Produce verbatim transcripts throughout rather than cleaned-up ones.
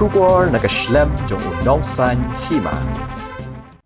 Khubor na ka shlem jong u Nongsaiñ Hima.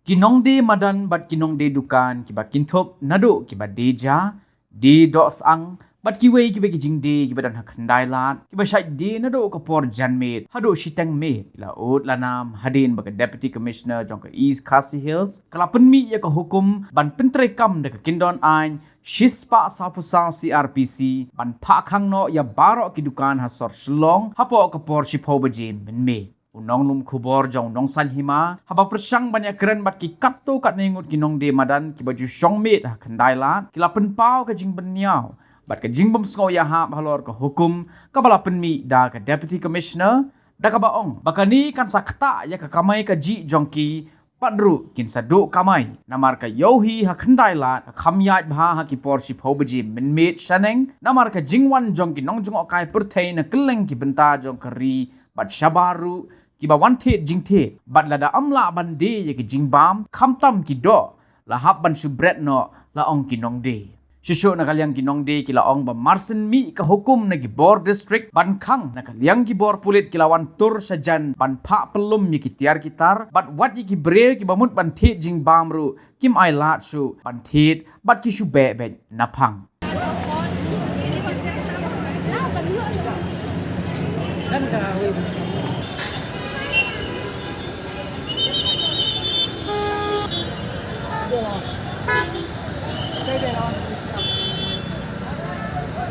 Ki nongdie madan bad ki nongdie dukan kiba kynthup naduh kiba die ja, die doh syang bad kiwei kiba ki jingdie kiba don ha Khyndai Lad kiba shait die naduh ka por janmiet haduh shiteng miet, la ud la nam hadien ba ka Deputy Commissioner jong ka East Khasi Hills ka la pynmih ïa ka hukum ban pyntreikam da ka kyndon aiñ shispah sawphew saw C R P C ban phah khang noh ïa baroh ki dukan ha sor Shillong hapoh ka por shiphew baje mynmiet. U nonglum khubor jong u Nongsaiñ Hima haba pyrshang ban ïakren bad ki katto katne ngut ki nongdie madan kiba ju shong miet ha Khyndai Lad ki la pynpaw ka jingbynñiaw bad ka jingbymsngew ïahap halor ka hukum kaba la pynmih da ka Deputy Commissioner, da kaba ong ba kane kan sa ktah ïa ka kamai kajih jong ki bad ruh kin sa duh kamai namar ka ïohi ha Khyndai Lad ka kham ïaid bha ha ki por shiphew baje mynmiet shaneng namar ka jingwan jong ki nongjngohkai pyrthei na kylleng ki bynta jong ka ri bad shabar ruh kiba wan thied jingthied bad lada ym lah ban die ïa ki jingbam khamtam ki doh la hap ban shu bret noh, la ong ki nongdie. Shuh shuh na ka liang ki nongdie ki la ong ba marsien mih ka hukum na ki bor district ban khang, na ka liang ki bor pulit ki la wan tur shajan ban phah pynlum ïa ki tiar ki tar bad wat ïa ki briew kiba mut ban thied jingbam ruh kim ailad shuh ban thied bad ki shu beh beit na phang.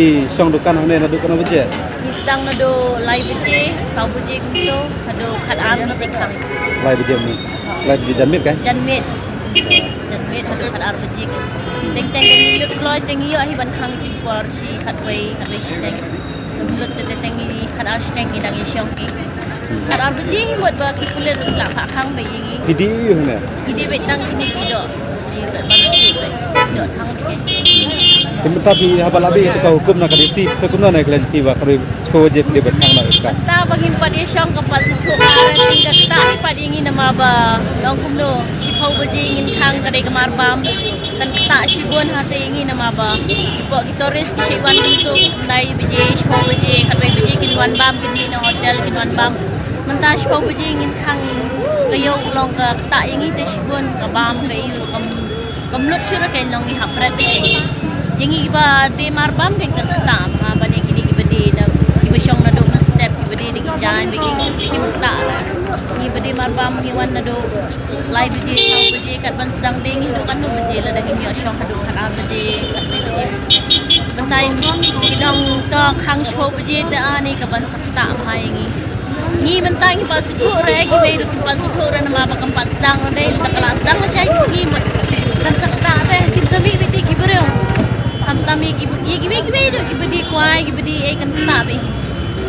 Ki shong dukan hangne naduh katno baje? Ngi sdang naduh lai baje, saw baje kumto, haduh khat ar baje khang. Lai baje mynmiet. Lai baje janmiet kai? Janmiet. Janmiet haduh khat ar baje. Teng teng ngi lut kloi teng ïoh hi ban khang ki por shi khatwei, khatwei shiteng. Lut teng teng ngi khat ar shiteng ngi dang ïa shong ki. Khat ar baje hi mut ba ki pulit ruh la phah khang beit ïa ngi. Ki die ïa u ne? Ki die beit tang kine ki doh. Ki beit ban ki beit. Doh thang beit. Te mynta phi haba la beh ïa ka hukum na ka D C, sa kumno na ka lynti ba ka roi shiphew baje phi dei ban khang na ka? Mynta ba ngim pat ïa shong ka pat shu thuh ka ring ka ktah pat ïa ngi namar ba long kumno shiphew baje ngin khang ka dei ka mar bam. Kan ktah shibun ha te ïa ngi namar ba kipoh ki tourist ki shait wan kumto lai baje, shiphew baje, khatwei baje kin wan bam, kin mih na hotel kin wan bam. Mynta shiphew baje ngin khang, ka ïoh u long ka ktah ïa ngi te shibun ka bam ka ïoh kam, kam lut shuh ruh kein long ngi hap bret beit kein. Ïa ngi kiba die mar bam kein kan ktah ma ban ïa kine kiba die da kiba shong naduh mynstep kiba die da ki jaiñ ba ïa ngi kim ktah ruh. Ngi ba die mar bam ngi wan naduh lai baje, saw baje, kat ban sdang die ngi duh katno baje, lada ngim ïoh shong haduh khat ar baje, khatwei baje. Mynta ki nongto khang shiphew baje te ani ka ban sa ktah bha ïa ngi. Ngi mynta ngi pat shu thuh re, kiwei ruh kim pat shu thuh re namar ba kam pat sdang re, mynta ka la sdang la shai sngi mut kan sa ktah re, kim sa mih beit ki briew. Khamtam ïa ki, ïa kiwei kiwei ruh kiba die kwai, kiba die ei kan ktah beit.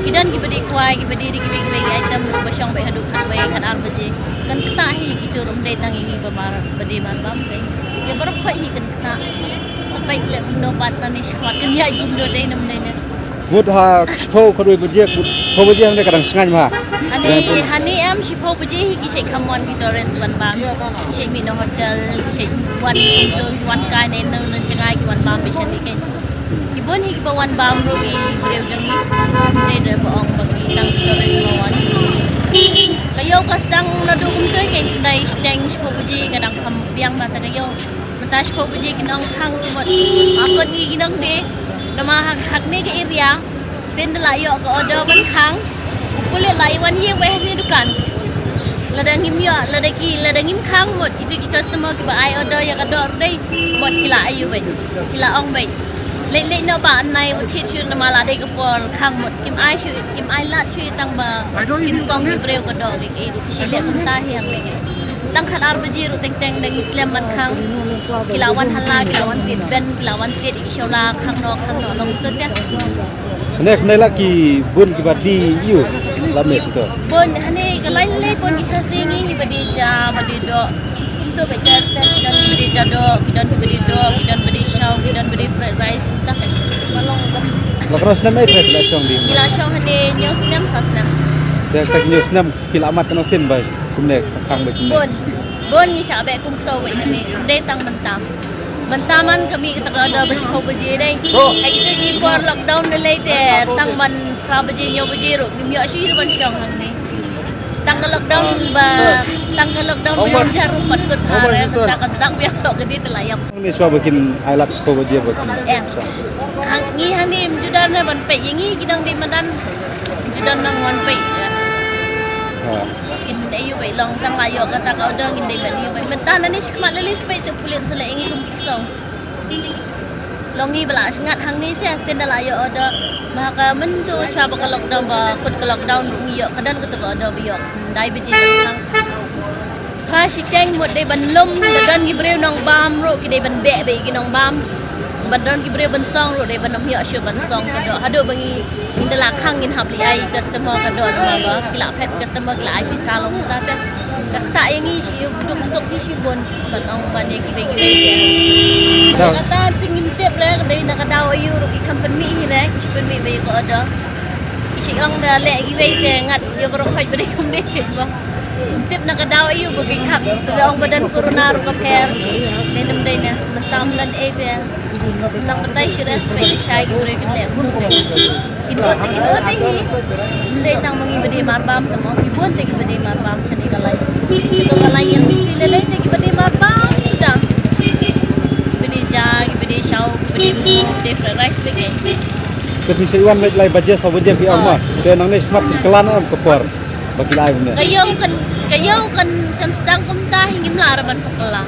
Ki don kiba die kwai, kiba die da kiwei kiwei ki item ruh ba shong beit haduh khatwei, khat ar baje. Kan ktah hi kito ruh ym dei tang ïa ngi ba mar, ba die mar bam dei. Ïa baroh khoit hi kan ktah. Sa peit leh kumno pat nani shakhmat kan ïaid kumno dei nam dei ne. Mut ha shiphew khatwei baje, mut shiphew baje hangne ka dang shngaiñ bha. Hangne, hangne em shiphew baje hi ki shait kham wan ki tourist wan bam. Ki shait mih na hotel, ki shait wan kumto, ki wan kai ne nang nang jngai ki wan bam beit shane kein. Ki bun hi kiba wan bam ruh ki briew jong ngi. Te da ba ong ba ki tang ki tourist ba wan. Ka ïoh ka sdang naduh kumto kein, khyndai shiteng shiphew baje ka dang kham biang bha ta ka ïoh. Mynta shiphew baje ki nong khang mut. Akut ngi ki nongdie. Namar ha, hangne ka area. Sien da la ïoh ka order ban khang. U pulit la i wan ïeng beit hangne dukan. Lada ngim ïoh, lada ki, lada ngim khang mut. Kito ki customer kiba ai order ïa ka doh ruh dei mut ki la ai ïa beit. Ki la ong beit. Leit leit noh ba nai u thied shuh namar la dei ka por khang mut. Kim ai shuh, kim ai lad shuh tang ba kin song ki briew ka doh ki, ki, ki shu leh kumta hi hangne. Tang khat ar baje ruh teng teng da ngi slem ban khang. Ki la wan hala, ki la wan tied ben, ki la wan tied ïa ki shawla, khang noh, khang noh, long to te. Ne, ne la ki bun kiba die ïa u, la mih to. Bun, hangne ka lain le bun ki Khasi ngi, kiba die ja, ba die doh. Kumto ba ja, te, ki don kiba die ja doh, ki don kiba die doh, ki don ba die shaw, ki don ba die fried rice, kumta. Ba long ba. La kano snem eh, te la shong die? Ki la shong hangne hynñiew snem, phra snem. Te, te hynñiew snem. Ki la mat kano sien ba kumne ka khang ba kumne. Bun. Bun ngi shah beh kum ksaw ba hangne. Dei tang mynta. Mynta man ka mih kata ka order ba shiphew baje dei. Hai kito ki por lockdown ne lei te tang ban phra baje hynñiew baje ruh ngim ïoh shuh ban shong hangne. Tang ka lockdown ba, tang ka lockdown ba ïa jarum pat kut bha re, tang ka tang biang sok ka di te la ïap. Ni shuwa ba kin ai lap shuwa ba jia ba kin. Eh. Hang ngi hangne mjudan na ban peit ïa ngi ki dang dei madan. Mjudan nang wan peit. Ha. Kin dei ïu bai long tang la ïoh kata ka order kin dei ban ïu bai. Mynta na ni shi khmat lili speit suk pulit sele ïa ngi kum ki ksaw. Long ngi ba la ngat hangne te shen da la ïoh order. Ba ka mynta shuwa ba ka lockdown ba kut ka lockdown ruh ngi ïoh ka don kata ka order ba ïoh. Dai baje ban khang. Phra shiteng mut dei ban lum da don ki briew nongbam ruh ki dei ban beh beh ki nongbam. Ban don ki briew ban song ruh dei ban ym ïoh shuh ban song ka doh. Haduh ba ngi ngi da la khang ngin hap leh ai customer ka doh da ba ki la phet customer ki la ai pisa long ta te. Ka kata ïa ngi shi ïoh duk suk ngi shibun ban ong ban ïa kiwei kiwei. Kata te ngim tip le ka dei na ka daw aïu ruh ki kham pynmih hi le ki pynmih ba ïa ka order. Ki shi ong da leh kiwei te ngat ïa baroh khoit ba dei kumne te ba. Tip na ka daw aïu ba ki khap da ong ba don corona ruh ka pher. Dei nam dei na mynta ym don ei te. Mynta mynta shi res ba ïa shai ki briew ki leh kum te. Ki bun te ki bun te hi. Ym dei tang ma ngi ba dei marbam te mo ki bun te ki ba dei marbam shane ka lain. Shi to ka lain N B C lei lei te ki ba dei marbam suda. Ki ba dei ja ki ba dei shaw ki ba dei mo ki ba dei fried rice te ki. Te phi sa wan leit lai baje saw baje phi ong ma. Te nangne smat ki klan em ka por. Ba ki la ai kumne. Ka ïew kan ka ïew kan kan sdang kumta hi ngim lah ra ban pynkylla.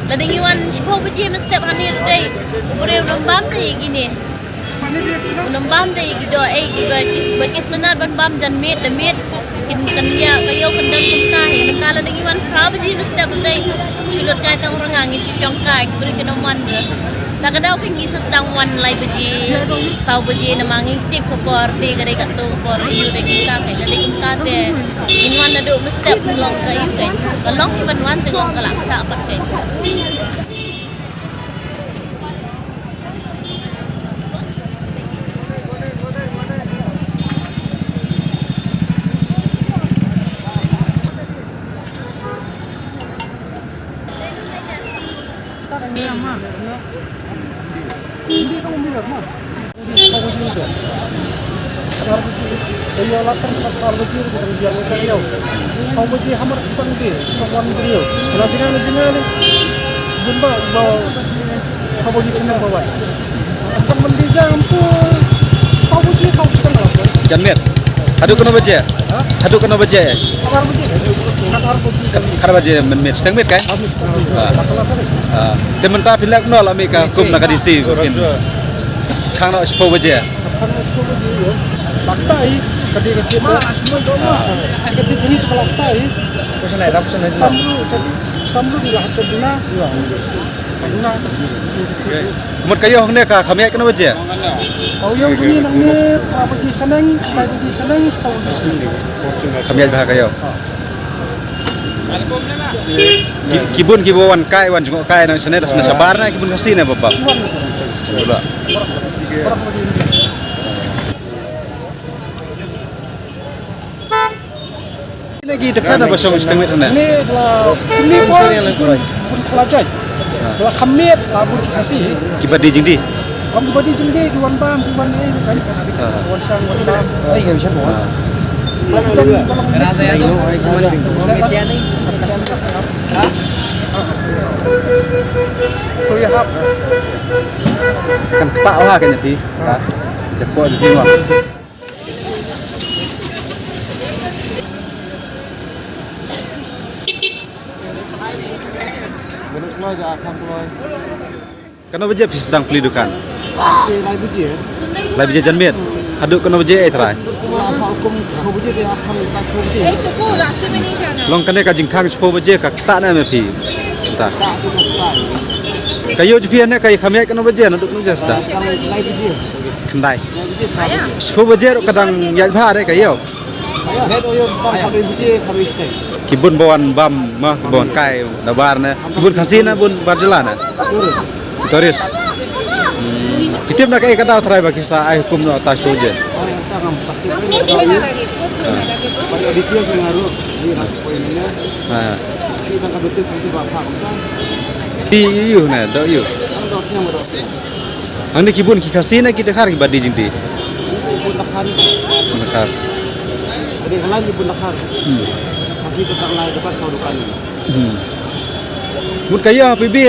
Lada ngi wan shiphew baje mynstep hangne ruh dei u briew u nongbam te ïa kine. U nongbam te ïa ki doh ei ki ba ki ba ki sngewtynnat ban bam jan miet da miet. Kin kan ïa ka ïew kan don kumta hi mynta lada ngi wan phra baje mynstep ruh dei. Shu lut kai tang ranga ngi shu shong kai ki briew ki nongwan. Da ka daw ka ngi sa sdang wan lai baje saw baje namar ngi tip ka por te ka dei katto ka por aïu dei ki sa kai lada kumta te ngin wan naduh mynstep long ka aïu kai ka long ban wan te long ka la kata pat kai. Jan miet. Haduh kano baje? Haduh kano baje? Khat baje mynmiet. Shiteng miet kai? Te mynta phi leh kumno la mih ka kum na ka D C phin khang noh shiphew baje. Kumut ka ïew hangne ka kham ïaid kano baje? Ka ïew jong ngi nangne phra baje shaneng, lai baje shaneng, shiphew baje shaneng. Kham ïaid bha ka ïew. Ki, ki bun kiba wan kai, wan jngoh kai na shane, na shabar na ki bun Khasi ne baba. Wan. Bula. Kine ki dkhar na ba shong shiteng miet na. Kine la kine bun, bun khlajai. La kham miet la bun Khasi. Kiba die jingdie. Kum kiba die jingdie ki wan bam ki wan ei kan. Wan sang wan bam. Ai ka bisan wan. So you have kan kpa wa kan ti. Japo di wa. Kano baje phi sdang pli dukan? Lai baje janmiet. Haduh kano baje ei trai? Long kane ka jingkhang shiphew baje ka ktah ne me phi? Ta. Ka ïew jong phi ne ka ïa kham ïaid kano baje naduh kano baje sdang? Khyndai. Shiphew baje ruh ka dang ïaid bha re ka ïew. Ki bun ba wan bam ma ki bun kai da bar ne ki bun Khasi ne bun bar jylla ne. Tourist. Ki tip na kaei ka daw trai ba ki sa ai hukum na ta shiphew baje. Ïu ne do ïu. Hangne ki bun ki Khasi ne ki dkhar kiba die jingdie? Bun dkhar. Bun dkhar. Bun dkhar. Hmm. Ni ka tang lai depan kau dukan ni. Hmm. Mut ka ïoh phi bi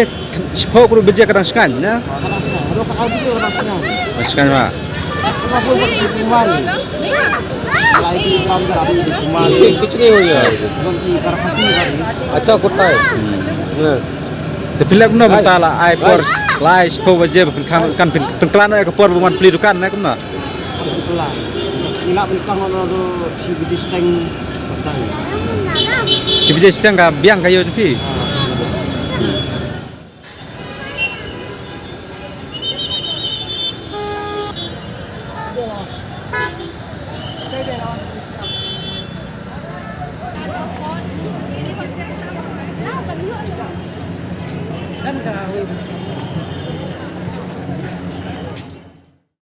shiphew kru baje ka dang shngaiñ, na? Ah, ka dang shngaiñ. Haduh ka ar baje ka dang shngaiñ. Dang shngaiñ ba. Ka buat di kumar ni. Lai di kam da di kumar. Kuch nahi hoga. Don ki kar khasi kar ni. Acha, kota hai. Hmm. Te phi leh kumno mynta, la ai por, la ai shiphew baje ba phin khan, kan phin, phin klan ïa ka por ba wan plie dukan, na kumno? Ila, ila pynkhang ono do shi baje shiteng. Shi baje shiteng ka biang ka ïoh jong phi.